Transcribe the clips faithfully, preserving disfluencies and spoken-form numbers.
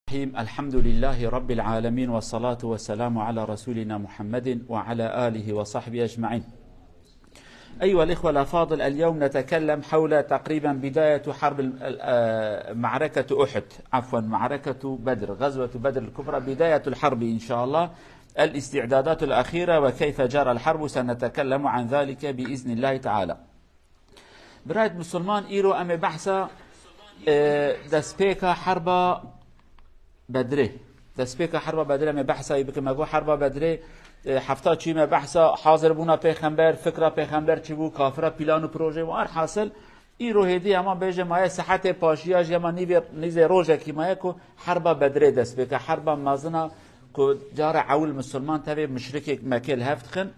الرحيم. الحمد لله رب العالمين، والصلاة والسلام على رسولنا محمد وعلى آله وصحبه أجمعين. أيها الإخوة الأفاضل، اليوم نتكلم حول تقريبًا بداية حرب ال-، ال-، آه، معركة أحد، عفوًا، معركة بدر، غزوة بدر الكبرى، بداية الحرب إن شاء الله، الاستعدادات الأخيرة وكيف جرى الحرب، سنتكلم عن ذلك بإذن الله تعالى. Birayet Musulman, îro em ê behsa, e, destpêka herba Bedrê. Destpêka herba Bedrê em ê behsa wî bikin. Me got herba Bedrê, e, hefta çûyî me behsa hazirbûna pêxember, fikra pêxember çi bû, kafira plan û projeyê wan. Erhasil, îro hêdî hema bêje maye, sihetê paşiya jî hema nîvê, nîzê rojekî maye ku herba Bedrê dest pê ke, herba mezin a ku cara ewil Musulman tevê muşrikê Mekê li hev dixin.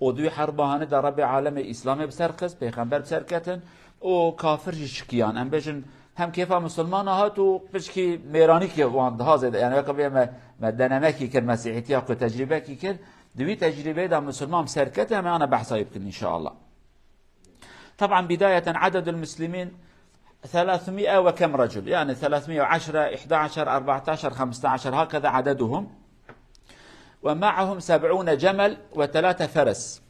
Û di wî herba hanê de Rebbê alemê Îslamê bi ser xist, pêxember bi ser ketin û kafir jî şikiyan. Em bêjin hem kêfa Musulmana hat û pişkî mêranî ki wan daha zêde, yani weke bê me, me denemekî kir, mesîhîtiya ku tecrîbekî kir, di wî tecrîbeyê de Musulman bi ser ketin, em ê ana behsa wî bikin inşallah. طبعًا بداية عدد المسلمين ثلاثمية وكم رجل، يعني ثلاثمية وعشرة، إحدى عشر، أربعتاشر، خمستاشر، هكذا عددهم. ومعهم سبعون جمل وثلاثة فرس.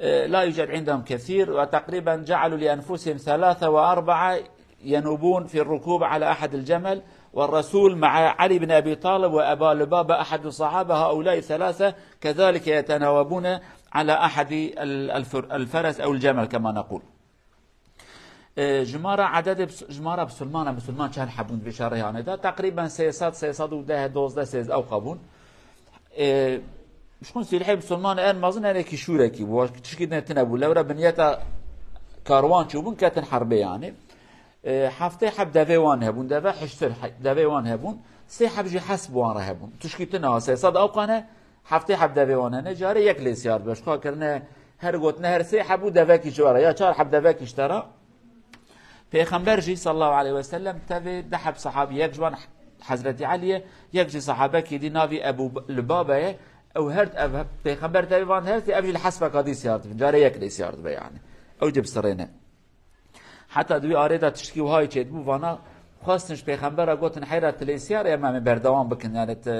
آه، لا يوجد عندهم كثير، وتقريبًا جعلوا لأنفسهم ثلاثة وأربعة ينوبون في الركوب على أحد الجمل، والرسول مع علي بن أبي طالب وأبا لبابة أحد الصحابة، هؤلاء الثلاثة كذلك يتناوبون على أحد ال-، الفر-، الفرس أو الجمل كما نقول. E, jimara ededê bis-, jimara bisilmana, bisilman çend hebûn di vê şerê hanê de? Teqrîben sê sed, sê sed û deh, dozdeh, sêzdeh ew qebûn. E, ji xwe silhê bisilman en mezin enekî şûrekî bû. Tişkî din tine bû. Lewre binyeta karwan çûbûn, ketin herbê yanê. E, heftê heb devê wan hebûn. Deve hiştir he-, devê wan hebûn. Sê heb jî hesb wan re hebûn. Tişkî tine ha, sê sed ew qane. Heftê heb devê wan hene, carê yek lê siyar dibe. Ji xwe kirine her gotine her sê heb û devekî ji we re, ya çar heb devekî ji te re. Pêxember jî sallallahu aleyhi ve sellem tevê deh heb sahabî, yek ji wan Hezretî Elî ye, yek jî sahabekî dî navî Ebû Libabe ye. Ew her ev pêxember tevê van her sê, ev jî li hesbeka dî siyar dibin. Carê yek lê siyar dibe yani. Ew jî bi sirê ne. Heta di wî arê de tiştkî wiha yê çêdibû, vana xwestin ji pêxembera gotin, heyra tu lê siyar, em em ê berdewam bikin, yani tu,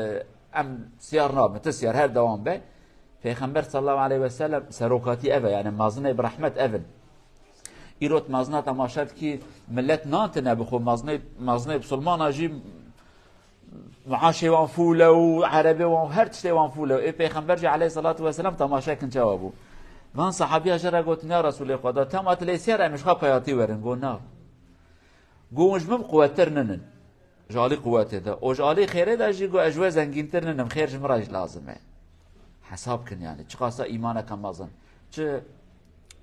em siyar nabin, tu siyar her dewam be. Pêxember sallallahu aleyhi ve sellem serokatî ev e, yani mazinê bi rehmet ev in. Îro tu mazina temaşe dikî, millet nan tine bixwe, mazinê, mazinê bisilmana jî Maaşê wan fûl e û erebê wan, her tiştê wan fûl e. Ê Pêxember jî aleyhissalatu vesselam temaşe kin çawa bû. Van sahabiya jê re gotin, ya Resûlê Xweda, tema tu lê siyar em ji xwe peyatî werin. Got, na. Got, hûn ji min quwettir ninin. Ji alî quwetê de. Û ji alî xêrê de jî got, ez ji we zengîntir ninim, xêr ji min re jî lazim e. Hesab kin yani. Çiqasa îmaneke mezin. Çi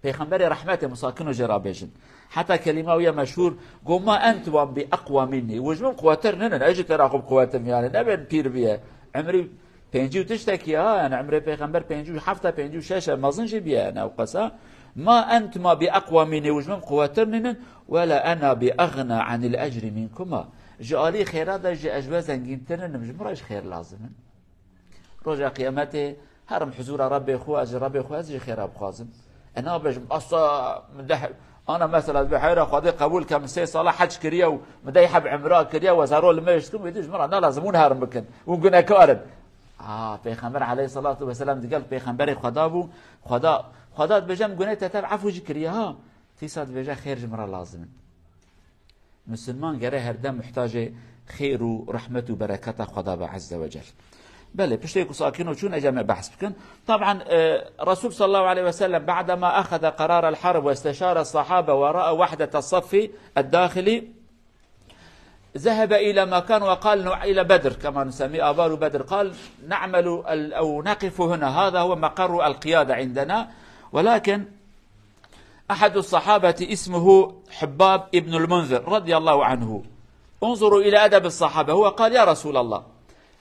Pêxemberê rehmetê, misakin û jê re bêjin. Heta kelîma wî ye meşhûr, got, "Ma entuma bi eqwa minnî." Û ji min quwetir ninin, ez jî te re xwe bi quwetim, yani, nebin pîr biye. Emrî pêncî û tiştekî ha, yani, emrê pêxember pêncî û heft e, pêncî û şeş e, mezin jî biye, yani, ew qesa. "Ma entuma bi eqwa minnî." Û ji min quwetir ninin, "Wela ena bi eghna anil ecri minkuma." Ji alî xêra de jî ez ji we zengîntir ninim, ji min re jî xêr lazim in. Roja Qiyametê herim huzura Rebbê xwe, ez ji Rebbê xwe, ez jî xêra bixwazim. E, nabêjim, asa min deh, ana mesela, dibê heyra Xwedê qebûl ke, min sê sala hec kiriye û min dey heb umra kiriye, we zero li mêj dikim, wê dî ji min re nalazim hûn herim bikin. Hûn gunekar in. A, Pêxember aleyhissalatu vesselam digel Pêxemberê Xweda bû. Xweda, Xweda dibêje, min gunê te tev efû jî kiriye ha. Tîsa dibêje, xêr ji min re lazim in. Misilman gere her dem muhtacê xêr û rehmet û bereketa Xweda be Azze ve Cel. Belê, piştê ku sakin û çûn, ecem e behs bikin. Taban, e, Resul sallallahu aleyhi ve sellem, بعدما أخذ قرار الحرب واستشار الصحابة ورأى وحدة الصف الداخلي، ذهب إلى مكان وقال، نع-، إلى بدر كما نسميه، آبار بدر، قال، "نعمل ال-، أو نقف هنا، هذا هو مقر القيادة عندنا." ولكن أحد الصحابة اسمه حباب ابن المنذر رضي الله عنه. انظروا إلى أدب الصحابة. هو قال: "يا رسول الله،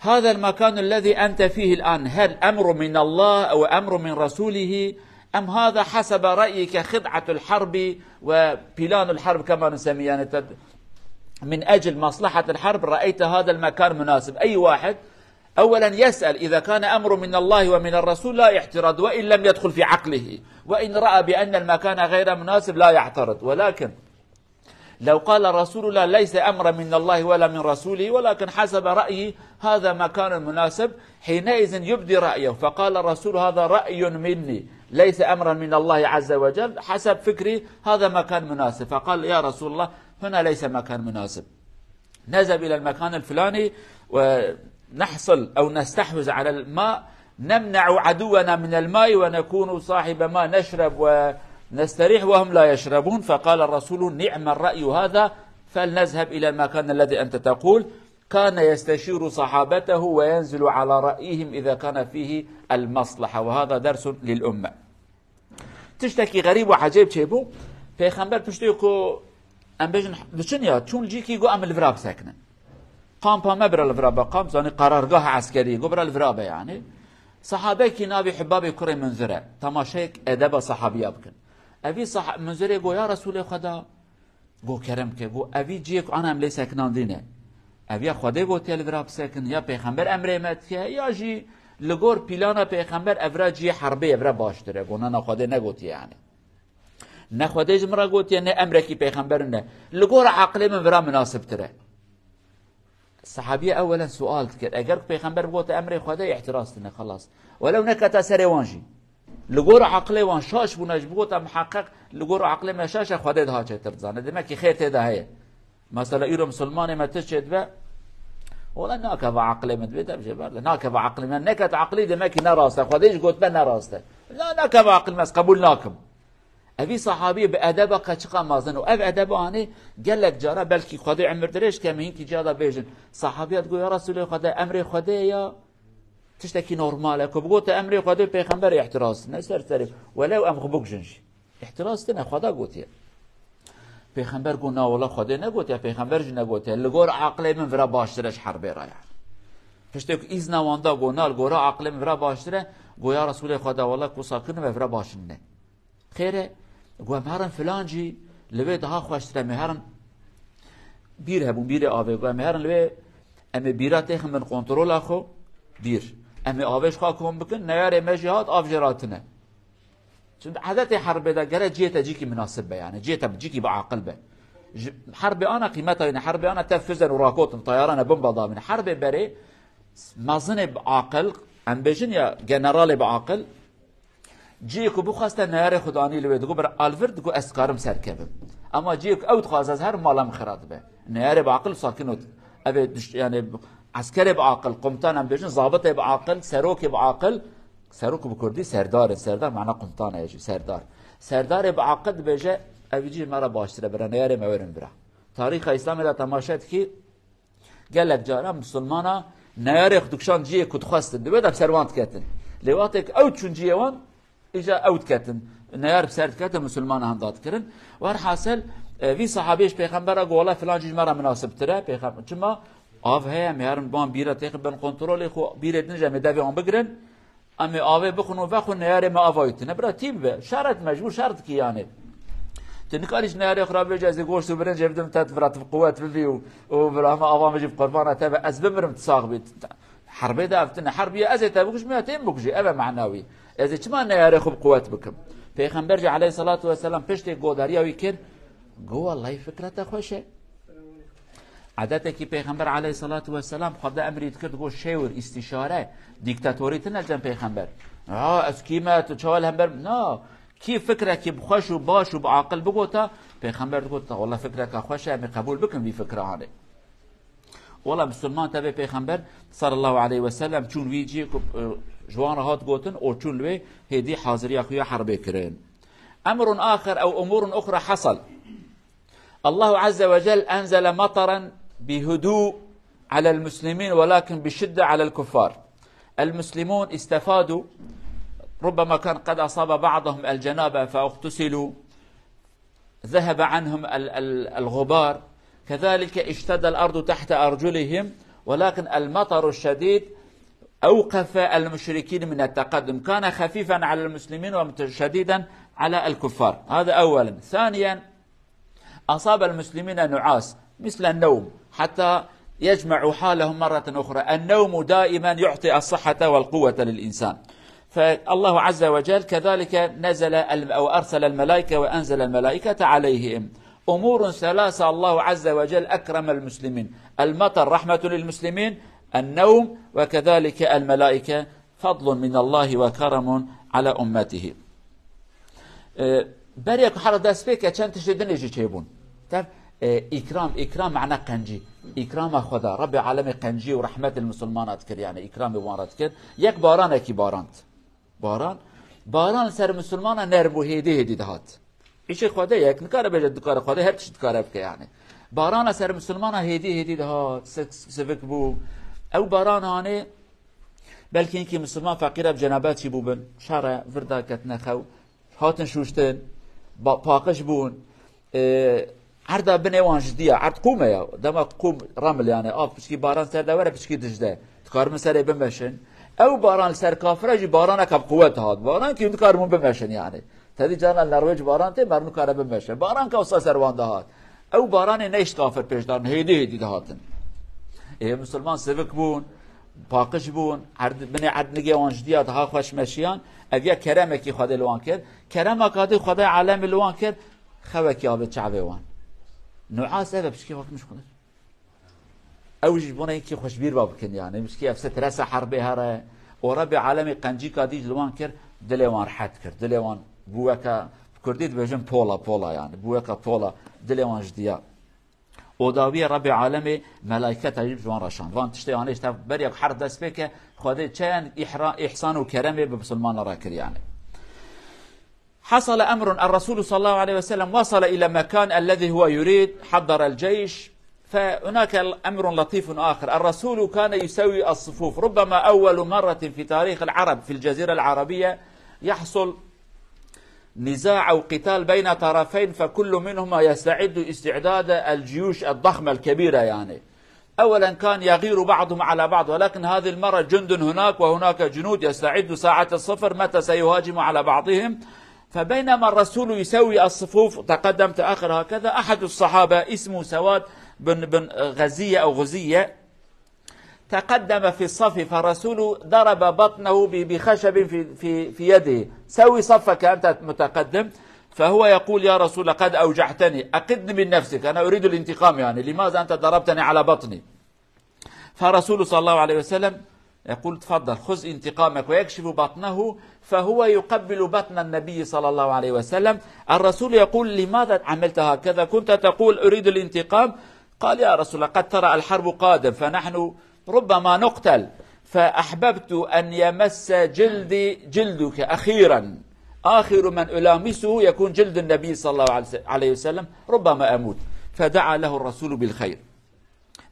هذا المكان الذي أنت فيه الآن، هل أمر من الله أو أمر من رسوله، أم هذا حسب رأيك خدعة الحرب وبلان الحرب كما نسميه، يعني تد-، من أجل مصلحة الحرب رأيت هذا المكان مناسب؟" أي واحد أولًا يسأل، إذا كان أمر من الله ومن الرسول لا اعتراض، وإن لم يدخل في عقله، وإن رأى بأن المكان غير مناسب لا يعترض، ولكن لو قال رسول الله ليس أمرا من الله ولا من رسوله ولكن حسب رأيي هذا مكان مناسب، حينئذ يبدي رأيه، فقال الرسول هذا رأي مني ليس أمرا من الله عز وجل، حسب فكري هذا مكان مناسب، فقال يا رسول الله هنا ليس مكان مناسب، نذهب إلى المكان الفلاني ونحصل أو نستحوذ على الماء، نمنع عدونا من الماء ونكون صاحب ما نشرب ونستريح وهم لا يشربون، فقال الرسول نعم الرأي هذا، فلنذهب إلى المكان الذي أنت تقول. كان يستشير صحابته وينزل على رأيهم إذا كان فيه المصلحة، وهذا درس للأمة. Tiştekî xerîb û ecêb çêbû. Pêxember piştî ku em bêjin diçin ya, çûn cîkî got em li vira bisekinin. Kampa me bira li vira be, kamp zanî qarargah eskerî, got bira li vira be yani. Sahabekî navê Hubabê kurê Munzir e. Temaşeyek edeba sahabiya bikin. Evî sah Munzirê got ya Resûlê Xweda, got kerem ke, got evî ciyê ku ana em lê sekinandî ne. Ev ya Xwedê gotiye li vira bisekin, ya pêxember emrê me dikiye, ya jî li gor pîlana pêxember ev ra ciyê herbê ye, ev ra baştir e. Got na na Xwedê negotiye yani. Ne Xwedê ji min re gotiye, ne emrekî pêxemberin ne. Li gora aqilê min vira minasibtir e. Sahabiye ewelen sual dikir. Eger ku pêxember bigote emrê Xwedê, îhtiras tine, xelas. Welew neketa serê wan jî. Li gora aqilê wan şaş bûne, ji bigota miheqeq li gora aqilê me şaş e, Xwedê daha çêtir dizane. Demek ki xêr tê de heye. Mesela îro misilmanê me tişt çê dibe, wela nakeve aqilê min dibe, dem jê berde. Nakeve aqilê min, neket aqilî demek ki ne rast e. Xwedê jî gotbe ne rast e. La nakeve aqil min, ez qebûl nakim. Evî sahabî bi edeba qeçiqa mezin û ev edeba anê gelek cara, belkî Xwedê emir dirêj ke, em hinkî ciya da bêjin. Sahabiya digot, ya Resûlê Xwedê, emrê Xwedê ya tiştekî normal e. Ku bigote emrê Xwedê, pêxember îhtiras ne ser serê. Welew em xwe bikujin jî. Îhtiras tine, Xweda gotiye. Pêxember got, na wela Xwedê negotiye, pêxember jî negotiye. Li gor aqilê min vira baştir e ji herbê re ya. Piştê ku îzna wan da, got, na li gora aqilê min vira baştir e, got, ya Resûlê Xweda, wela ku sakin me vira baş nîne. Xêr e, got, em herin filan cî, li wê daha xweştir e, em ê herin bîr hebûn, bîrê avê, got, em ê herin li wê, em ê bîra têxin bin kontrola xwe, bîr. Em ê avê ji xwe kom bikin, neyarê me jî hat, av jê re tine. Çimkî edetê herbê de gere cihê te cîkî minasib be, yani cihê te cîkî bi aqil be. Ji, herbê ana qîmeta wî ne, herbê ana te fizen û rakotin, tayarane bomba davîne. Herbê berê mezinê bi aqil, em bêjin ya generalê bi aqil, cihê ku bixweste neyarê xwe danî li wê, digot, bira alvir, digot, ez dikarim serkevim. Ama cihê ku ew dixwaze, ez herim, mala min xira dibe. Neyarê bi aqil sakin û ev ê diş-, yani eskerê bi aqil, komutan em bêjin, zabitê bi aqil, serokê bi aqil, serok bi kurdî serdar in, serdar mana komutan e jî, serdar. Serdarê bi aqil dibêje, ev cî me re baştir e, bira neyarê me werin bira. Tarîxa Îslamê de temaşe dikî, gelek cara misilmana neyarê xwe dikişand ciyê ku dixwestin, di wê de bi ser wan diketin. Lê wextê ku ew çûn ciyê wan, îja ew diketin. Neyar bi ser diketin, misilmana henda dikirin. Werhasil, e, vî sahabê ji pêxembera got, wela filan cî ji me re minasibtir e. Pêxem-, çima? Av heye, em ê herin ban bîra têxin bin kontrolê xwe, bîrê din jî em ê devê wan bigirin. Em ê avê bixwin û vexwin, neyarê me ava wî tune. Bira tî bibe. Şer et, mecbûr şer dikî yani. Tu nikarî ji neyarê xwe re bêje, ez ê goşt û birinc ê bidim te, tu vira tu bi quwet bibî û, û vira hema ava min jî bi qurbana te be, ez bimirim, tu sax bî. Herbê de ev tune. Herbiye ez ê te bikujim ya têm bikujî. Ev e mana wî. Ez ê çima neyarê xwe bi quwet bikim? Pêxember jî aleyhisselatu vesselam piştê godariya wî kir, got, wellahî fikra te xweş e. Edetekî Pêxember aleyhisselatu vesselam Xwedê emrî dikir, digot şêwir, îstîşare, dîktatorî tine cem Pêxember. Ha, ez kî me, tu çawa li hember, na, kî fikrekî bi xweş û baş û bi aqil bigota, Pêxember digot, wela fikreka xweş e, em ê qebûl bikin vî fikra hanê. Wela misilman tevê Pêxember sallallahu aleyhi ve sellem çûn vî cî ku, e, ji wan re hat gotin û çûn li wê hêdî haziriya xwe ya herbê kirin. Emrun axir ew umurun uxra hasal. الله عز وجل أنزل مطرا بهدوء على المسلمين ولكن بشدة على الكفار. المسلمون استفادوا، ربما كان قد أصاب بعضهم الجنابة فاغتسلوا، ذهب عنهم ال-، ال-، الغبار، كذلك اشتد الأرض تحت أرجلهم، ولكن المطر الشديد أوقف المشركين من التقدم، كان خفيفا على المسلمين وشديدا على الكفار. هذا أولا. ثانيا، أصاب المسلمين نعاس مثل النوم حتى يجمعوا حالهم مرة أخرى. النوم دائما يعطي الصحة والقوة للإنسان. فالله عز وجل كذلك نزل الم-، أو أرسل الملائكة وأنزل الملائكة عليهم. أمور ثلاثة الله عز وجل أكرم المسلمين. المطر رحمة للمسلمين، النوم، وكذلك الملائكة فضل من الله وكرم على أمته. E, beriya ku hera dest pê ke çend tiştê din jî çêbûn. Tev, e, îkram, îkram mane qencî. Îkrama Xweda, Rebbê alemê qencî û rehmet li misilmana dikir, yani îkramê wan re dikir. Yek baranekî barand. Baran, baran li ser misilmana nerm û hêdî hêdî dihat. Îşê Xwedê ye, yek nikare bêje dikare, Xwedê her tişt dikare bike yani. Barana ser misilmana hêdî hêdî dihat, sik-, sivik bû. Ew baran hanê, belkî hinkî misilman feqîre bi cenabet jî bûbin. Şer e, vir daketine xew. Hatin şûştin, ba-, paqij bûn. E, erda binê wan ji diya, erd qûm e ya. Dema qûm remil yani, av piçkî baran ser de were, piçkî dijde. Dikaribin serê bimeşin. Ew baran li ser kafira jî baraneke bi quwet hat. Baran ki hûn dikaribin bimeşin yani. Tevî carna li Norwêc baran tê, meriv nikare bimeşe. Baranka wisa ser wan dihat. Ew baranê neyşt kafir pêş darin, hêdî hêdî dihatin. Ê misilman sivik bûn, paqij bûn, erd, binê erd nigê wan ji diya daha xweş meşiyan. Ev ya keremekî Xwedê li wan kir. Kerema kadî Xwedê alemê li wan kir, xewekî avê çavê wan. Nuas ev e, pişkî xwe kimiş xwe. Ew jî ji bona yekî xweşbîr va bikin yani. Mişkî ev stresa herbê here. O Rebê alemê qencîka dî ji li wan kir, dilê wan rehet kir. Dilê wan bû weke, bi kurdî dibêjin pola, pola yani. Bû weke pola, dilê wan ji diya. O dawiyê Rebê alemê melayketa jî ji wan re şand. Van tiştê anê işte beriya ku her dest pê ke, Xwedê çayan îhra-, îhsan û keremê bi misilmana re kir yani. حصل أمر، الرسول صلى الله عليه وسلم وصل إلى مكان الذي هو يريد، حضر الجيش، فهناك أمر لطيف آخر. الرسول كان يسوي الصفوف، ربما أول مرة في تاريخ العرب في الجزيرة العربية يحصل نزاع أو قتال بين طرفين، فكل منهما يستعد استعداد الجيوش الضخمة الكبيرة، يعني. أولا كان يغير بعضهم على بعض، ولكن هذه المرة جند هناك وهناك جنود، يستعد ساعة الصفر متى سيهاجم على بعضهم. فبينما الرسول يسوي الصفوف، تقدم تأخر هكذا، أحد الصحابة اسمه سواد بن، بن غزية أو غزية، تقدم في الصف، فالرسول ضرب بطنه ب-، بخشب في، في، في يده. سوي صفك أنت متقدم. فهو يقول: يا رسول، قد أوجعتني، أقذني من نفسك، أنا أريد الانتقام، يعني، لماذا أنت ضربتني على بطني؟ فرسول صلى الله عليه وسلم يقول: تفضل، خذ انتقامك، ويكشف بطنه، فهو يقبل بطن النبي صلى الله عليه وسلم. الرسول يقول: لماذا عملت هكذا؟ كنت تقول: أريد الانتقام. قال: يا رسول الله، قد ترى الحرب قادم، فنحن ربما نقتل، فأحببت أن يمس جلدي جلدك أخيرا، آخر من ألامسه يكون جلد النبي صلى الله عليه وسلم، ربما أموت. فدعا له الرسول بالخير،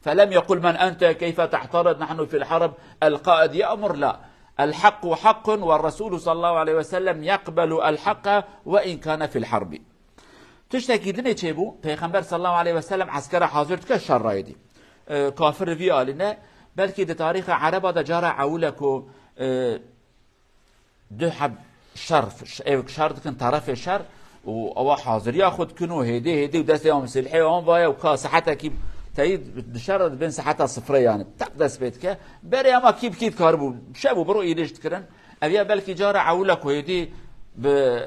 فلم يقل: من أنت؟ كيف تعترض؟ نحن في الحرب، القائد يأمر، لا، الحق حق، والرسول صلى الله عليه وسلم يقبل الحق وإن كان في الحرب. Tiştekî dinê çêbû, Pêxember sallallahu aleyhi ve sellem eskera hazir dike şer rayê dî. E, kafir vî alî ne, belkî di tarîxa Ereba de cara ewil e ku, e, du heb şer, ş-, ew şer dikin terefê şer û ewa haziriya xwe dikin û hêdî hêdî û destê wan silhê wan vaye û ka sahetekî teyî di şer de dibên saheta sifrê yani. Tak dest pê dike. Berê ema kî bi kî dikaribû, şev û bi ro îrîş dikirin. Ev ya belkî cara ewil e ku hêdî bi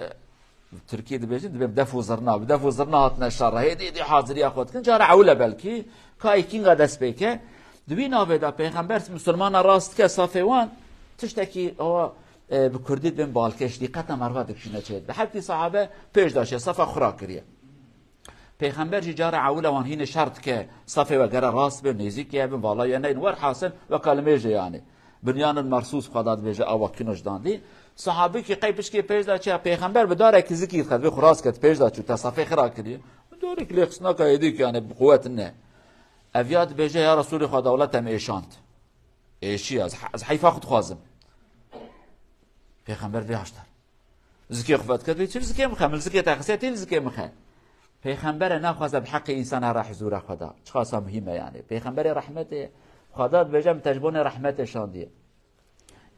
Tirkî dibêjin, dibê bi def û zirna, bi def û zirna hatine şer re. Hêdî hêdî haziriya xwe dikin. Cara ewil e belkî, ka êkînga dest pê ke. Di wî navê de Pêxember misilmana rast dike safê wan, tiştekî awa, e, bi kurdî dibên balkêş, dîqeta merva dikişîne çê. Bi heptî sahabe pêş de çê, safa xwe rakiriye. Pêxember jî cara ewil e wan hînê şer dike, safê we gere rast bin, nêzîkê bin, vala ye neyin, werhasil weka limêjê yani. Bunyanun mersûs Xweda dibêje, awa kîno ji dan dî. Sahabî ki qey pişkê pêş de çiya, Pêxember bi darekî zikî dixe, dibê xwe rast ket, pêş de çû, te safê xira kiriye. Bi darekî lê xistinaka hêdî ki yani bi quwet ne. Ev ya dibêje, ya Resûlê Xweda, wela te me êşand. Êşiya, ez he-, ez heyfa xwe dixwazim. Pêxember vê haştar. Zikê xwe vedike, dibê çi zikê min xe? Min zikê te xise, tê zikê min xe. Pêxembere naxwaze bi heqê însan here huzûra Xweda. Çiqasa muhîm e yani. Pêxemberê rehmetê, Xweda dibêje min te ji bonê rehmetê şandiye.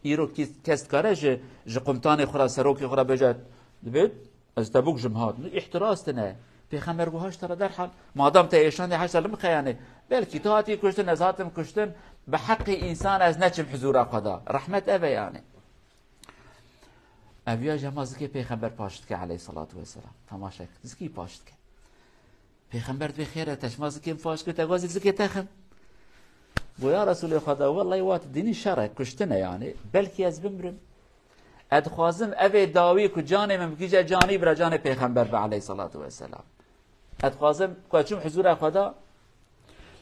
Îro kî-, kes dikare ji, ji qumtanê xwe re, serokê xwe re bêje, dibê, ez tebûk jim hat. Îhtiras tine. Pêxember got, haşta re derhal. Madam te êşandê haşta li min xe yani. Belkî tu hatî kuştin, ez hatim kuştin. Bi heqê însan ez neçim huzûra Xweda. Rehmet ev e yani. Ev ya jema zikê Pêxember paş dike aleyhissalatu vesselam. Temaşe, zikî paş dike. Pêxember dibê xêr e, te çima zikê min faş kir, te gazî zikê te xin. Go ya Resûlê Xweda, wellahî wat dînî şer e, kuştin e yani. Belkî ez bimrim. Ez dixwazim evê dawî ku canê min bigihîje canî bira canê Pêxember be aleyhissalatu vesselam. Ez dixwazim ku ez çûm huzûra Xweda,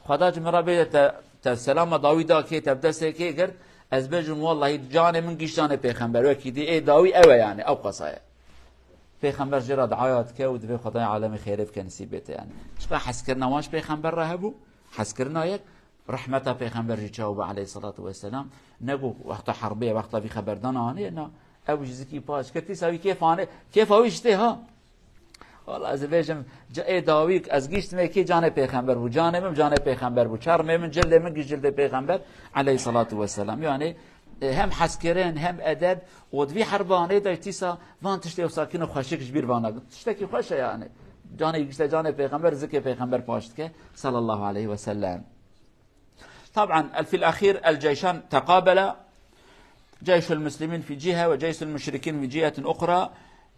Xweda ji min re bêje te, te selama dawî da kê, te bi destê kê girt, ez bêjim wellahî canê min gihîşt canê Pêxember, wekî dî ê dawî ew e yani, ew qasa ye. Pêxember jê re duaya dike û divê Xwedayê alemê xêrê bike nisîbê te yani. Çiqa hezkirina wan ji Pêxember re hebû, hezkirina yek, rehmeta Pêxember jî çawa bû aleyhissalatu vesselam, ne ku wexta herbê ye, wexta vî xeberdana anê, na, ew jî zikî paş kir, dîsa wî kêf anê, kêfa wî jî tê ha. Wala ez ê bêjim, ca-, ê dawî ez gihîştime kê canê Pêxember bû, canê min canê Pêxember bû, çermê min cildê min gihîşt cildê Pêxember aleyhissalatu vesselam. Yani, e, hem hezkirin, hem edeb, û di vî herbanê de dîsa van tiştê wisa kin û xweşik ji bîr vana. Tiştekî xweş e yani. Canê gihîşte canê Pêxember, zikê Pêxember paş dike, sallallahu aleyhi ve sellem. طبعا، في الأخير الجيشان تقابلا، جيش المسلمين في جهة وجيش المشركين في جهة أخرى.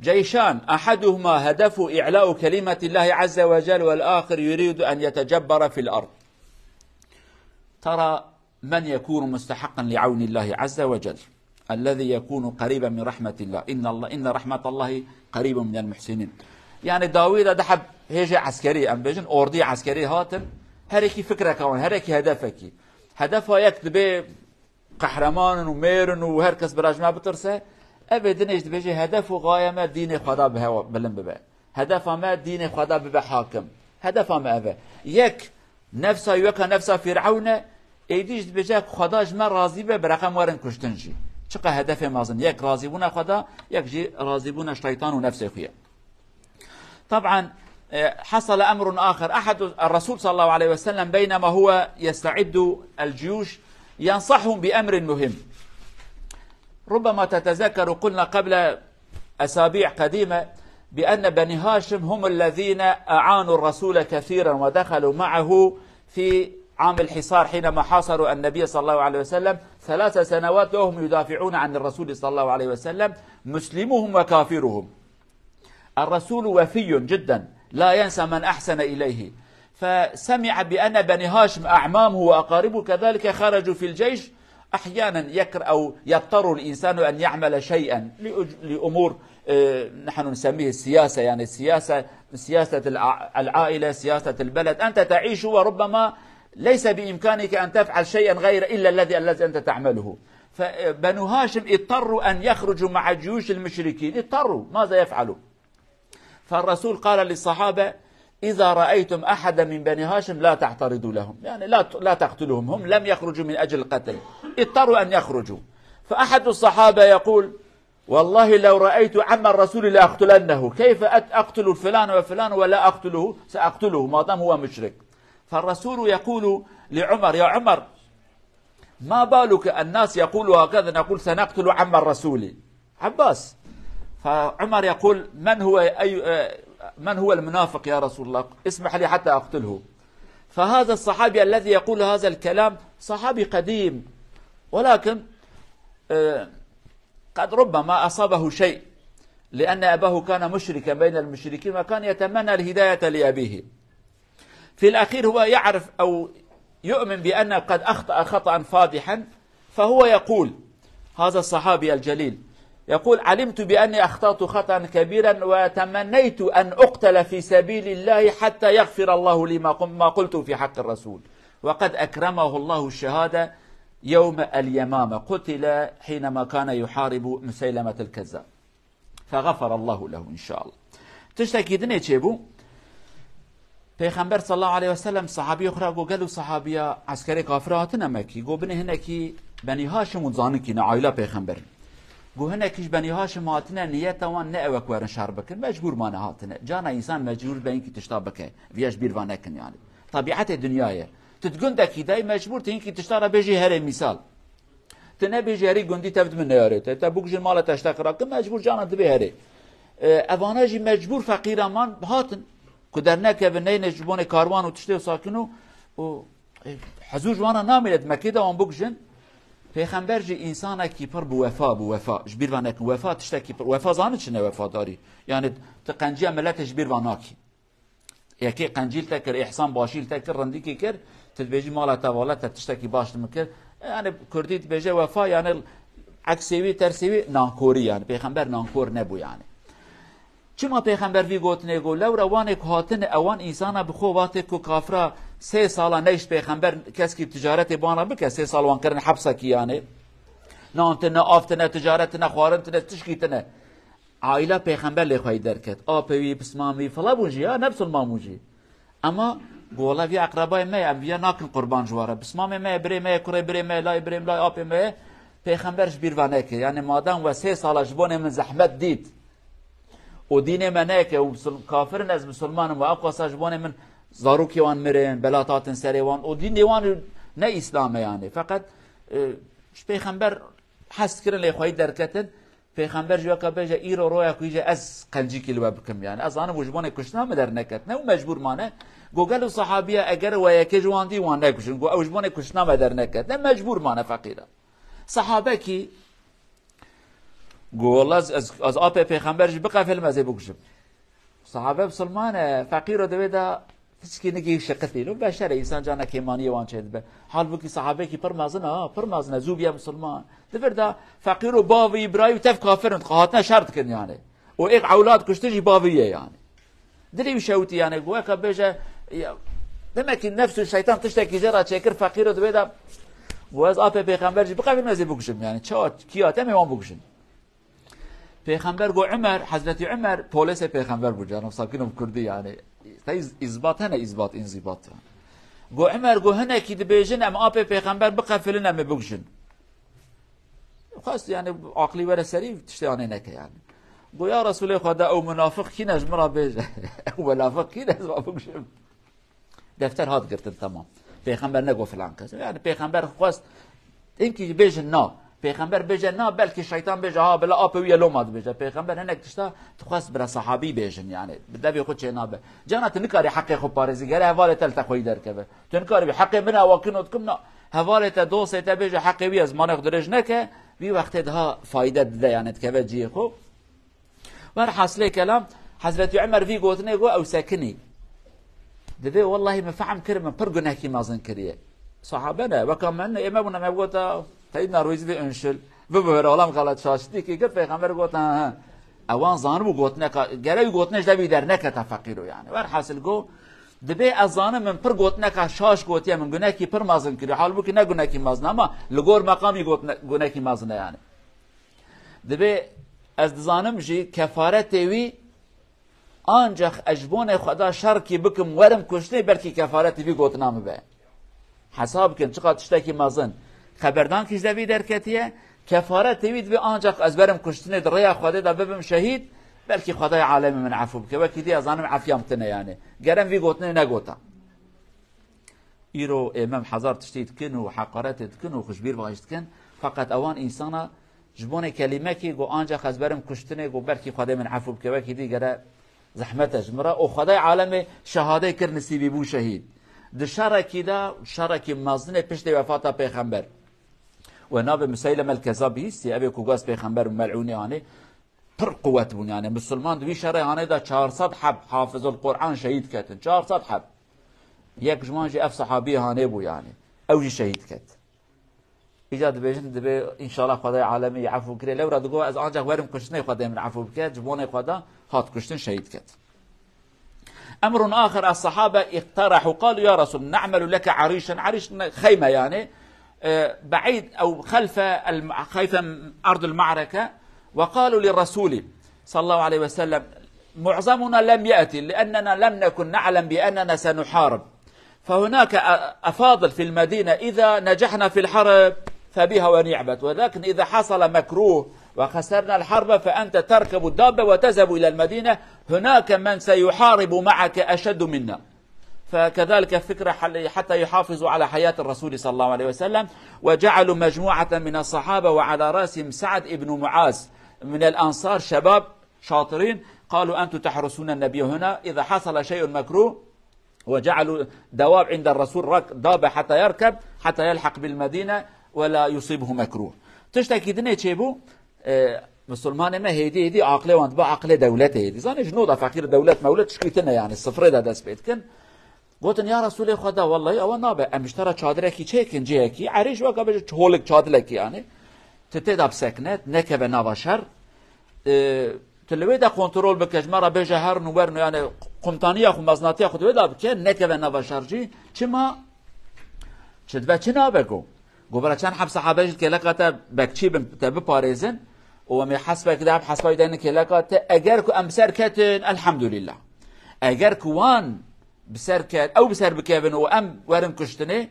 جيشان أحدهما هدفه إعلاء كلمة الله عز وجل، والآخر يريد أن يتجبر في الأرض. ترى من يكون مستحقا لعون الله عز وجل، الذي يكون قريبا من رحمة الله. إن الله، إن رحمة الله قريب من المحسنين. Yani dawî de diheb hêjê eskerî, em bêjin ordî eskerî hatin, herekî fikreke wan, herekî hedefekî. Hedefa yek dibê qehreman in û mêr in û her kes bi rejme bitirse, evê dinê jî dibêje hedef û gaye me dînê Xweda bi hewa bilind bibe. Hedefa me dînê Xweda bibe hakim. Hedefa me ev e. Yek nefsa weka nefsa Fîr'ewn e, êdî jî dibêje Xweda ji me razî be, bereqem werin kuştin jî. Çiqa hedefê mezin. Yek razîbûna Xweda, yek jî razîbûna şeytan û nefsê xwe ye. طبعا، آه، حصل أمر آخر. أحد الرسول صلى الله عليه وسلم بينما هو يستعد الجيوش ينصحهم بأمر مهم. ربما تتذكروا، قلنا قبل أسابيع قديمة بأن بني هاشم هم الذين أعانوا الرسول كثيرا ودخلوا معه في عام الحصار حينما حاصروا النبي صلى الله عليه وسلم ثلاث سنوات وهم يدافعون عن الرسول صلى الله عليه وسلم، مسلمهم وكافرهم. الرسول وفي جدا، لا ينسى من أحسن إليه، فسمع بأن بني هاشم أعمامه وأقاربه كذلك خرجوا في الجيش. أحيانا يكر-، أو يضطر الإنسان أن يعمل شيئا لأج-، لأمور، آه، نحن نسميه السياسة، يعني السياسة، سياسة الع-، العائلة، سياسة البلد، أنت تعيش وربما ليس بإمكانك أن تفعل شيئا غير إلا الذي، الذي أنت تعمله. فبنو هاشم اضطروا أن يخرجوا مع جيوش المشركين، اضطروا، ماذا يفعلوا؟ فالرسول قال للصحابة: إذا رأيتم أحدا من بني هاشم لا تعترضوا لهم، يعني لا ت-، لا تقتلوهم، هم لم يخرجوا من أجل القتل، اضطروا أن يخرجوا. فأحد الصحابة يقول: والله لو رأيت عم الرسول لأقتلنه، كيف أت-، أقتل فلان وفلان ولا أقتله؟ سأقتله ما دام هو مشرك. فالرسول يقول لعمر: يا عمر، ما بالك الناس يقولوا هكذا، نقول سنقتل عم الرسول، عباس. فعمر يقول: من هو أي، آه، من هو المنافق يا رسول الله؟ اسمح لي حتى أقتله. فهذا الصحابي الذي يقول هذا الكلام صحابي قديم، ولكن، آه، قد ربما أصابه شيء، لأن أباه كان مشركا بين المشركين وكان يتمنى الهداية لأبيه. في الأخير هو يعرف أو يؤمن بأنه قد أخطأ خطأ فاضحا، فهو يقول، هذا الصحابي الجليل يقول: علمت بأني أخطأت خطأ كبيرا وتمنيت أن أقتل في سبيل الله حتى يغفر الله لي ما قم-، ما قلت في حق الرسول، وقد أكرمه الله الشهادة يوم اليمامة، قتل حينما كان يحارب مسيلمة الكذاب. فغفر الله له إن شاء الله. Tiştekî dinê çêbû. Pêxember sallallahu aleyhi ve sellem sahabiyê xwe re got: gelo sahabiya eskerê kafira hatine Mekî? Got: binê hinekî Benî Haşim û zanikî ne aîla Pêxember. Got: hinekî ji Benî Haşim hatine, niyeta wan ne ew e ku werin şer bikin, mecbûr mane hatine. Cana însan mecbûr be hinkî tişta bike. Viya ji bîr va nekin yani. Tabietê dinya ye. Tu di gundekî de yî, mecbûr tu hinkî tişta re bêjî herê mîsal. Tu nebêjî herî gundî tev di min neyarê. Te, te bikujin mala te ji te qira kin, mecbûr canan divê herê. E, evana jî mecbûr feqîra man hatin. Ku dernekevin neyne ji bonê karwan û tiştê wisa kin û, û, e, hezûr ji wan re namîne di Mekê de wan bikujin. Pêxember jî însanekî pir bi wefa bû, wefa. Ji bîr ve nekin. Wefa tiştekî pir. Wefa zanin çi ne wefadarî? Yani tu qenciya miletê ji bîr ve nakî. Yekê qencî li te kir, îhsan başî li te kir, rindîkî kir, tu dibêjî mala te vala te tiştekî baş li min kir. Yani kurdî dibêje wefa, yani eksê wî, tersê wî nankorî yani. Pêxember nankor nebû yani. Çima pêxember vî gotinê got? Lewra wanê ku hatine, ewan însana bi xwe vatê ku kafira sê sala neyşt pêxember keskî ticaretê bana bike, sê sal wan kirin hepsekî yani. Nan tine, av tine, ticaret tine, xwarin tine, tişkî tine. Aîla pêxember lê xweyî derket. Apê wî, pismam wî, fila bûn jî ya, ne bisilman bûn jî. Ema gola vî eqrebayê me ye, em viya nakin qurban ji ware. Pismamê me ye, birê me ye, kurê birê me ye, layê birê me, layê apê me ye. Pêxember ji bîr ve neke. Yani madem we sê sala ji bonê min zehmet dît û dînê me neke û misil-, kafir in, ez misilman im û ew qasa ji bonê min zarokê wan mirin, belat hatin serê wan û dînê wan ne Îslam e yani. Feqet, e, ji pêxember hez kirin lê xweyî derketin. Pêxember ji weka bêje, îro roya ku îje ez qencîkî li we bikim yani. Ez zanim û ji bonê kuştina me derneketine û mecbûr mane. Go gelo sahabiya eger we yekê ji wan dî wan nekuşin. Go ew ji bonê kuştina me derneketine, mecbûr mane feqîra. Sahabekî go wela ez, ez, ez apê pêxember jî biqefilim ez ê bikuşim. Sahabe misilman e, feqîro di wê de piçkî nikî şiqitî. Lo beşer e, însan cana kêmaniyê wan çêdibe. Halbûkî sahabekî pir mezin e, ha, pir mezin e, zû biye misilman. Di vir de feqîro bavî, birayî û tev kafir in, hatine şer dikin yani. Û êk ewlad kuştin jî bavî ye yani. Dilê wî şewitî yani, go weka bêje, ya, demek ki nefs û şeytan tiştekî jê re çêkir, feqîro di wê de, go ez apê pêxember jî biqefilim ez ê bikuşim yani. Çawa, kî hat em ê wan bikuşin. Pêxember go Umer, Hezretî Umer, polêsê pêxember bû, canim sakin û kurdî yani. Te îz-, îzbat hene, îzbat, înzîbat. Go Umer, go hinekî dibêjin, em apê pêxember biqefilin, em ê bikujin. Xwest yani aqlî were serî, tiştê anê neke yani. Go ya Resûlê Xweda, ew munafiq kî ne ji min re bêje? Ew munafiq kî ne ez va bikujim? Defter hat girtin, temam. Pêxember nego filan kes. Yani pêxember xwest, hinkî bêjin na. Pêxember bêje na, belkî şeytan bêje, ha, bila apê wî ye loma dibêje. Pêxember hinek tişta dixwest bira sahabî bêjin yani. Bi devê xwe çênabe. Cana tu nikarî heqê xwe parêzî, gere hevalê te li te xweyî derkeve. Tu nikarî bî heqê min e, ewa kin û dikim na. Hevalê te, dostê te bêje heqê wî ye, zimanê xwe dirêj neke. Vî wextê daha fayde dide yani, dikeve cihê xwe. Werhasilê kelam, Hezretî Umer vî gotinê got, ew sekinî. Divê, wellahî min fehm kir, min pir gunehkî mezin kiriye. Sahabe ne, weka me ne, ê me bûne, me gota, Seyyidina Rûîzî vê unşil, bibihira, wela min xelet şaştîkî kir, Pêxember got, ha, ha. Ewan zanim û gotineka, gere wî gotinê ji devî derneketa feqîro yani. Werhasil got, dibê ez zanim min pir gotineka şaş gotiye, min gunehkî pir mezin kiriye. Halbûkî ne gunehkî mezin e, ama li gor meqamî gotine-, gunehkî mezin e yani. Divê ez dizanim jî kefaretê wî, ancax ez ji bonê Xweda şerkî bikim, werim kuştinê, belkî kefaretê vî gotina min be. Hesab bikin, çiqa tiştekî mezin. Xeberdankî ji devî derketiye, kefaretê wî divê ancax ez werim kuştinê, di rêya Xwedê de bibim şehîd, belkî Xwedayê alemê min efû bike. Wekî dî ez zanim efiyam tine yani. Gerem vî gotinê negota. Îro ê me hezar tiştî dikin û heqaretê dikin û xwe ji bîr ve jî dikin. Feqet ewan însana ji bonê kelîmekî got, ancax ez berim kuştinê, got belkî Xwedê min efû bike, wekî dî gere zehmet e ji min re. Û Xwedayê alemê şehadê kir, nisîbî bû şehîd. Di şerekî de, şerekî mezinê piştê wefata pêxember. We navê Museyleme el-Kezab bihîstiye, ev ê ku got ez pêxember û melûnê anê. Pir quwet bûn yani. Misilman di wî şerê hanê de çar sed heb Hafizul Quran şehîd ketin. Çar sed heb. Yek ji wan jî ev sahabî hanê bû yani. Ew jî şehîd ket. Îca dibêjin, dibê înşallah Xwedayê alemê yê efû kirê. Lewra digot, ez ancax werim kuştinê, Xwedê min efû bike. Ji bonê Xweda hat kuştin, şehîd ket. أمر آخر، الصحابة اقترحوا، قالوا: يا رسول، نعمل لك عريشا، عريش خيمة يعني، آه، بعيد أو خلف الم-، خلف أرض المعركة، وقالوا للرسول صلى الله عليه وسلم: معظمنا لم يأتي لأننا لم نكن نعلم بأننا سنحارب، فهناك أ-، أفاضل في المدينة، إذا نجحنا في الحرب فبها ونعمت، ولكن إذا حصل مكروه وخسرنا الحرب فأنت تركب الدابة وتذهب إلى المدينة، هناك من سيحارب معك أشد منا. فكذلك فكرة حل-، حتى يحافظوا على حياة الرسول صلى الله عليه وسلم، وجعلوا مجموعة من الصحابة وعلى رأسهم سعد بن معاذ من الأنصار، شباب شاطرين، قالوا: أنتم تحرسون النبي هنا، إذا حصل شيء مكروه، وجعلوا دواب عند الرسول رك-، دابة حتى يركب، حتى يلحق بالمدينة ولا يصيبه مكروه. Tiştekî dinê çêbû, e, Misilmanê me hêdî hêdî aqilê wan dibe aqilê dewletê hêdî. Zanê ji nû de feqîr dewlet mewlet tişkî tine, yanî sifrê de dest pê dikin. Gotin, ya Resûlê Xweda, wellahî ewa nabe. Em ji te re çadirekî çêkin cihekî, erê ji weka bêje holik çadilekî yanî. Tu tê de bisekine, nekeve nava şer. E, tu li wê de kontrol bike, ji me re bêje herin û werin, yanî qumtaniya xwe, meznatiya xwe tu wê de bike, nekeve nava şer jî. Çima? Çi dibe, çi nabe ku? Go bira çend heb sehabe jî kêleka te bekçî bin, te biparêzin û em ê hesbek de, hesba wî de ne kêleka te. Eger ku em bi ser ketin, elhamdulillah. Eger ku wan bi ser ket, ew bi ser bikevin û em werin kuştinê,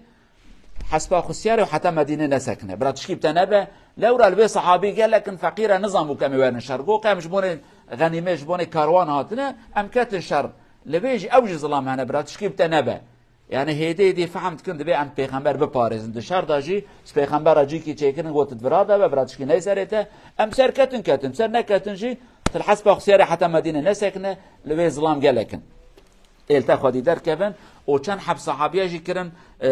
hesba xwe siyare û heta Medînê nesekine. Bira tişkî bi te nebe, lewra li vê sehabî gelek in feqîr e, nizanbû ku em ê werin şer. Go qe em ji bonê xenîmê, ji bonê karwan hatine, em ketin şer. Li vê jî ew jî zilam hene, bira tişkî bi te nebe. Yani hêdî hêdî fehm dikin, divê em pêxember biparêzin. Di şer de jî, ji pêxembera cîkî çêkirin, gotin vira de be, vira tişkî ney serê te. Em ser ketin ketin, ser neketin jî, til hesba xwe siyarê heta Medîne nesekine, li vê zilam gelek in. Êl te xwedî derkevin, û çend heb sahabiye jî kirin, e,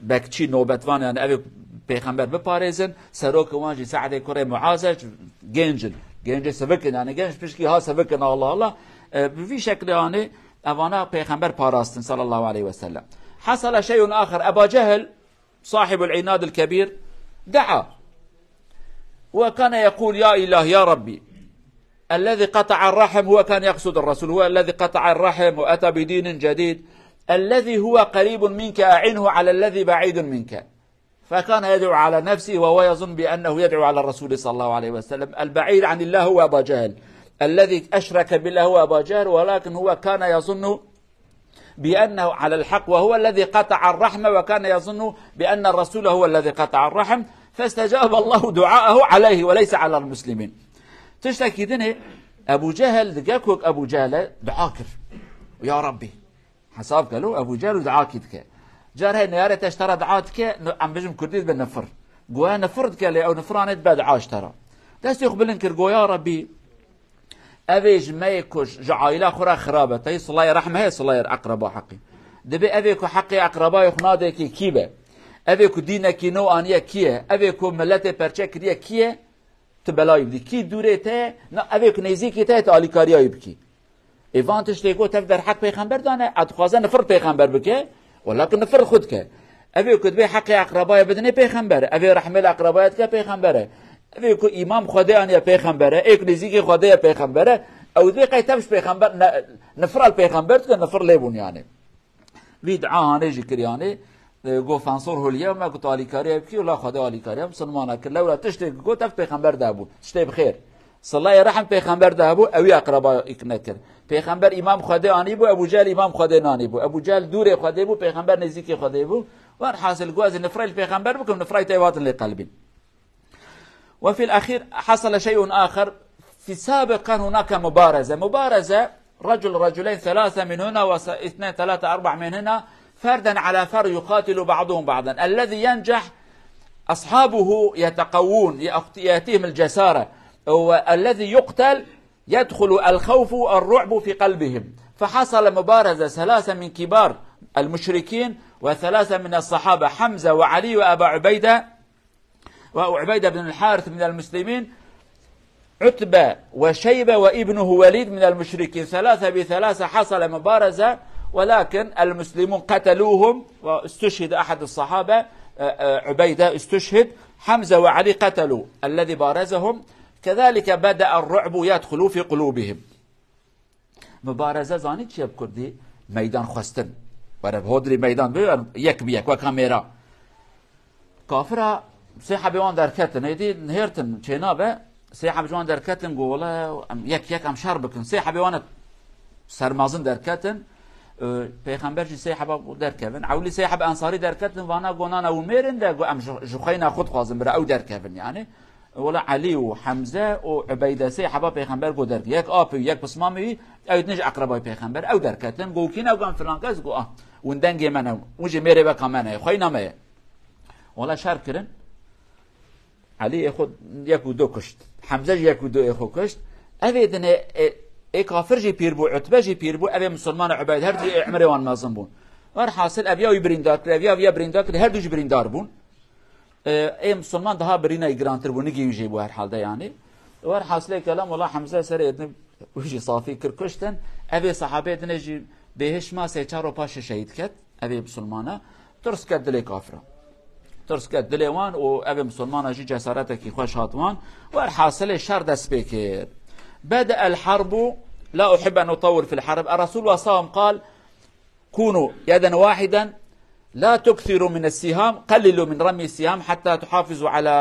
bekçî, nobetvan, yani evê pêxember biparêzin. Serokê wan jî Se'dê kurê Muaz e, genc in. Gencê sivik in, yani genc pişkî ha sivik in, Allah Allah. E, bi vî şeklê yani Evana Pêxember parastin sallallahu aleyhi ve sellem. Hasala şey'un aher. Eba Cehil, sahibul inadil kebir, da'a. Ve kana yekul, ya ilah, ya Rabbi. Ellezî qata'ar rahim, huve kana yaksudar Resul, huve ellezî qata'ar rahim ve ata bidinin cedid. Ellezî huve qaribun minke a'inhu alellezî ba'idun minke. فكان يدعو على نفسه وهو يظن بأنه يدعو على الرسول صلى الله عليه وسلم. البعيد عن الله هو أبا جهل، الذي أشرك بالله هو أبا جهل، ولكن هو كان يظن بأنه على الحق، وهو الذي قطع الرحم، وكان يظن بأن الرسول هو الذي قطع الرحم، فاستجاب الله دعاءه عليه وليس على المسلمين. Tiştekî dinê Ebu Cehil dige ku Ebu Cehil dua kir. Ya Rabbi. Hesab ke lo, Ebu Cehil dua kî dike. Car hey neyare te ji te re dua dike, no, em bijim kurdî dibe nifir. Goya nifir dike lê ew nifiranê dibe dua ji te re. Destê xwe bilind kir, goya Rebî, evê ji me yê ku ji aîla xwe re xirab e, tey silayê rehm heye, silayê eqreba heqî. Dibê evê ku heqê eqrebayê xwe nadê kê kî be? Evê ku dînekî nû aniye kî ye? Evê ku miletê perçe kiriye kî ye? Tu belayî bidî. Kî dûrê te, na evê ku nêzîkî te, tu alîkariya wî bikî. Ê van tiştê ku tev derheq pêxember dane, a dixwaze nifir pêxember bike, wela ku nifir xwe dike. Evê ku dibê heqê eqrebayê bidinê pêxember e. Evê rehmê li eqrebayê dike pêxember e. Evê ku îmam Xwedê aniye pêxember e. Ê ku nêzîkî Xwedê ye pêxember e. Ew dibê qey tev ji pêxember, ne, nifira li pêxember dike, nifir lê bûn yani. Vî dua hanê jî kir, yanî, e, got, "Fansurhu l-yewme", got, "Alîkariya bikî", wela Xwedê alîkariya misilmana kir. Lewra tiştê got, ev pêxember de bû. Tiştê bi xêr. Silayê rehm pêxember de bû, ewî eqreba îk nekir. Pêxember îmam Xwedê anî bû, Ebu Cehil îmam Xwedê nanî bû. Ebu Cehil dûrê Xwedê bû, pêxember nêzîkê Xwedê bû. Werhasil got, ez nifrê li pêxember bikim, nifray te hatin lê qelbîn. وفي الأخير حصل شيء آخر. في السابق كان هناك مبارزة، مبارزة رجل، رجلين، ثلاثة من هنا، واثنين، ثلاثة، أربعة من هنا، فردا على فرد يقاتل بعضهم بعضا. الذي ينجح أصحابه يتقوون، يأخ-، يأتيهم الجسارة، والذي يقتل يدخل الخوف والرعب في قلبهم. فحصل مبارزة، ثلاثة من كبار المشركين وثلاثة من الصحابة، حمزة وعلي وأبا عبيدة، وعبيدة بن الحارث من المسلمين، عتبة وشيبة وابنه وليد من المشركين، ثلاثة بثلاثة حصل مبارزة، ولكن المسلمون قتلوهم واستشهد أحد الصحابة، آه، آه، عبيدة استشهد، حمزة وعلي قتلوا الذي بارزهم، كذلك بدأ الرعب يدخل في قلوبهم. Mibareze zanî çi ye bi kurdî? Meydan xwestin. Were bi hodrî meydan bi, yek bi yek, weka mêra. Kafira sê hebê wan derketin, êdî nihêrtin, çênabe, sê heb ji wan derketin, got, "Wele, em yek yek em şer bikin." Sê hebê wan sermazin derketin, e, Pêxember jî sê heba derkevin. Ewlî sê heb ensarî derketin, vana got, "Nana, hûn mêrin de," got, "Em ji, ji xweyna xwe dixwazin, bira ew derkevin." Yani, Wela Elî û Hemze û Ubeyde sê heba pêxember got derg. Yek apê wî, yek pismamê wî, ew din ji eqrebayê pêxember. Ew derketin, got, "Kî ne?" Got, "Filan kes." Got, "Ah, hûn dengê me ne. Hûn jî mêrê weka me ne. Xweyna me ye." Wela şer kirin. Elî ê xwe yek û du kuşt. Hemze jî yek û du ê xwe kuşt. Evê dinê, ê, ê kafir jî pîr bû, Utbe jî pîr bû. Evê misilman û Ubeyde her du ê emrê wan mezin bûn. Werhasil ev ya wî birîndar kir, ev ya, ev ya birîndar kir, her du jî birîndar bûn. E, ê misilman daha birîna girantir bû, nigê wî jê bû herhalde yani. Werhasilê kelam, wela Hemze serê din wî jî safî kir, kuştin. Evê sahabê dinê jî bêhiş ma, sê çar ro paşê şehîd ket. Evê misilmana tirs ket dilê kafira. Tirs ket dilê wan û evê misilmana jî cesaretekî xweş hat wan. Werhasilê şer dest pê kir. بدأ الحرب، لا أحب أن أطول في الحرب. الرسول صلى الله عليه وسلم قال: كونوا يدا واحدا، لا تكثروا من السهام، قللوا من رمي السهام حتى تحافظوا على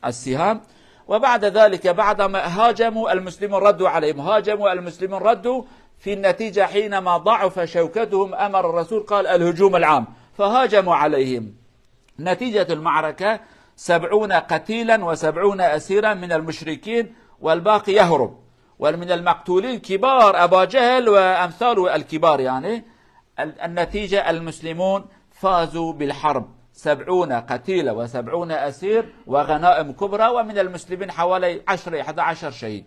السهام. وبعد ذلك، بعدما هاجموا المسلمون، ردوا عليهم، هاجموا المسلمون، ردوا. في النتيجة، حينما ضعف شوكتهم، أمر الرسول، قال: الهجوم العام، فهاجموا عليهم. نتيجة المعركة: سبعون قتيلا وسبعون أسيرا من المشركين، والباقي يهرب. ومن المقتولين كبار أبا جهل وأمثاله الكبار، يعني. ال-، النتيجة: المسلمون فازوا بالحرب، سبعون قتيلا وسبعون أسير وغنائم كبرى، ومن المسلمين حوالي عشرة، إحدى عشر شهيد.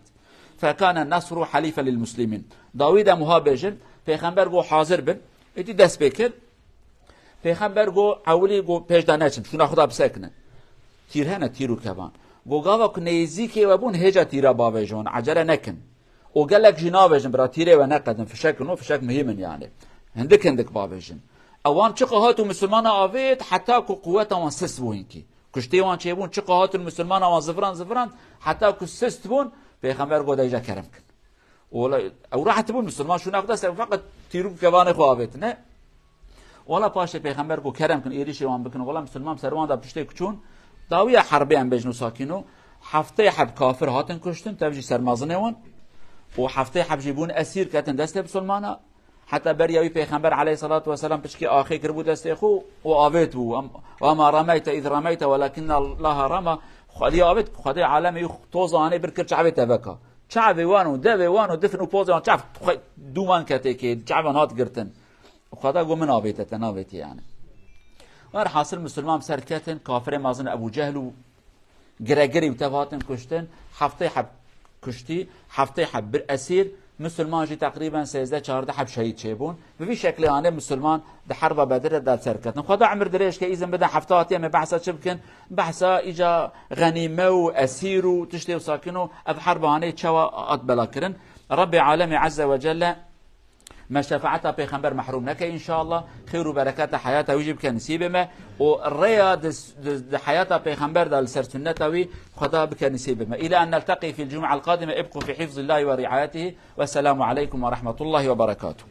فكان النصر حليفا للمسلمين. Dawî de muha bêjin, Pêxember got: hazir bin. Îdî dest pê kir. Pêxember got: ewilî got pêş de neçin, şûna xwe de bisekinin. Tîr hene, tîr û kevan. Got: gava ku nêzîkê we bûn, hêja tîra bavêjin, ecele nekin. Û gelek jî navêjin, bira, tîrê we neqedin, fişek in û fişek muhîm in yani. Hindik hindik bavêjin. Ewan çiqa hat û misilmana avêt, heta ku quweta wan sist bû hinkî. Kuştê wan çêbûn, çiqa hatin misilmana wan ziviran ziviran, heta ku sist bûn, Pêxember got: de îja kerem kin. Ola, ew rahat bûn, misilman şûna xwe dest, feqet tîr û kevanê xwe avêtine. Ola paşê Pêxember got: kerem kin, êrîşê wan bikin. Ola misilman ser wan de piştê ku çûn, dawiya herbê em bêjin û sakîno, heftê heb kafir hatin kuştin, tev jî sermezinê wan. Û heftê heb jî bûn esîr, ketin destê misilmana. Heta beriya wî Pêxember aleyhissalatu vesselam piçkî axê kiribû destê xwe û avêt bû. Em-, وما رميت إذ رميت ولكن الله رمى. Xwedî avêt, Xwedê alemê wî toza anê bir kir çavê teveka. Çavê wan û devê wan û difin û pozê wan çav xwe dûman ketê kê, çavan hat girtin. Xweda got: min avête, te navêtî yani. Werhasil misilman ser ketin, kafirê mezin Ebu Cehl û giregirî û tev hatin kuştin, heftê heb kuştî, heftê heb bir esîr, misilman jî teqrîben sêzdeh çardeh heb şehîd çêbûn. Bi vî şeklê anê misilman di herba Bedirê de serketin. Xweda emir dirêj ke, îzin bidin hefta hatiye me behsa çi bikin? Behsa îca xenîme û esîr û tiştê wisa kin û ev herba anê çawa hat bela kirin. Rabbê Alemê Azze ve Celle me şefaeta Pêxember mehrûm neke înşallah. Xêr û bereketa heyata wî jî bike nisîbê me. Û rêya di, di, di heyata Pêxember de li ser sunneta wî Xweda bike nisîbê me. إلى أن نلتقي في الجمعة القادمة، ابقوا في حفظ الله ورعايته. والسلام عليكم ورحمة الله وبركاته.